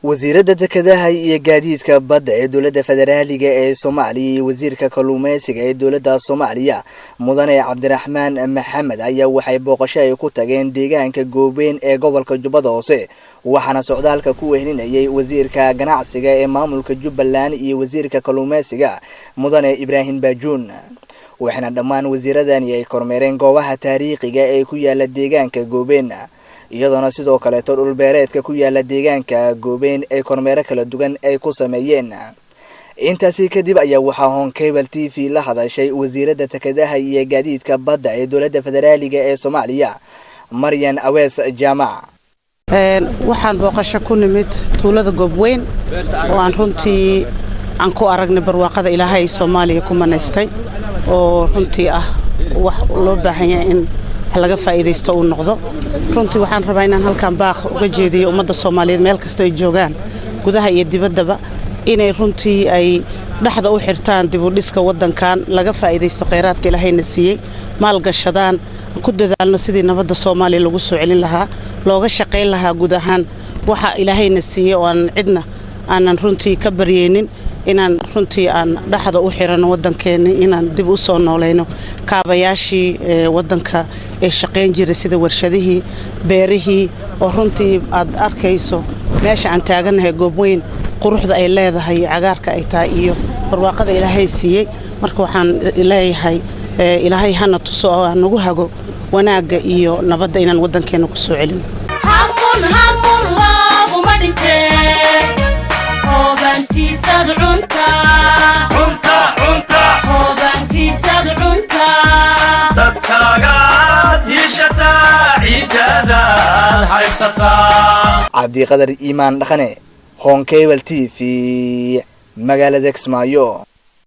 Wasiiradda dekedaha iyo gaadiidka badda ee dowladda federaaliga ee Soomaaliya iyo wasiirka kalluumeysiga ee dowladda Soomaaliya, Mudane Cabdiraxmaan Maxamed, ayaa waxay booqasho ay ku tageen deegaanka Goobeyn ee gobolka Jubbada Hoose, waxaana socdaalka ku wehlinayay wasiirka ganacsiga ee maamulka Jubbaland iyo wasiirka kalluumeysiga, Mudane Ibraahim Baajuun. Waxaana dhammaan wasiiradani ay kormeereen goobaha taariikhiga ee ku yaala deegaanka Goobeyn, iyadoona sidoo kaleeto dhulbeereedka ku yaala deegaanka Goobeyn ay kormeero kala duwan ay ku sameeyeen. Intaasi kadib ayaa waxaa Horn Cable TV la hadashay wasiiradda dekedaha iyo gaadiidka badda ee dowladda federaaliga ee Soomaaliya, Maryan Awees Jaamac. Waxaan booqasho ku nimid tuulada Goobweyn oo aan runtii aan ku aragnay barwaaqada Ilaahay Soomaaliya ku manaystay, oo runtii ah wax loo baahan yahay in laga faa'iidaysto uu noqdo. Runtii waxaan rabaa inaan halkan baaq uga jeediyo ummadda Soomaaliyeed meel kasta ay joogaan, gudaha iyo dibaddaba, inay runtii ay dhexda u xirtaan dib u dhiska waddankan, laga faa'iidaysto kheyraadka Ilaahayna siiyey, maalgashadaan, ku dadaalno sidii nabadda Soomaaliya lagu soo celin lahaa, looga shaqayn lahaa guud ahaan waxa Ilaahayna siiyey oo aan cidna aanan runtii ka baryeynin, inaan runtii aan dhexda u xiranno waddankeenni, inaan dib u soo noolayno kaabayaashii waddanka ee shaqayn jiray, sida warshadihii, beerihii, oo runtii aad arkayso meesha aan taagannahay, Goobweyn, quruxda ay leedahay, cagaarka ay tahay iyo barwaaqada Ilaahay siiyey. Marka waxaan leeyahay, Ilaahay hana tuso oo hanagu hago wanaagga iyo nabadda inaan waddankeenna ku soo celino. Hamun looguma dhintee, hoobantiisad cunta, hoobantiisad cunta. Dadkaagaad hiishataa, ciiddaadaad haybsataa. Cabdiqadar Iimaan Dhaqane, Horn Cable TV, magaalada Kismaayo.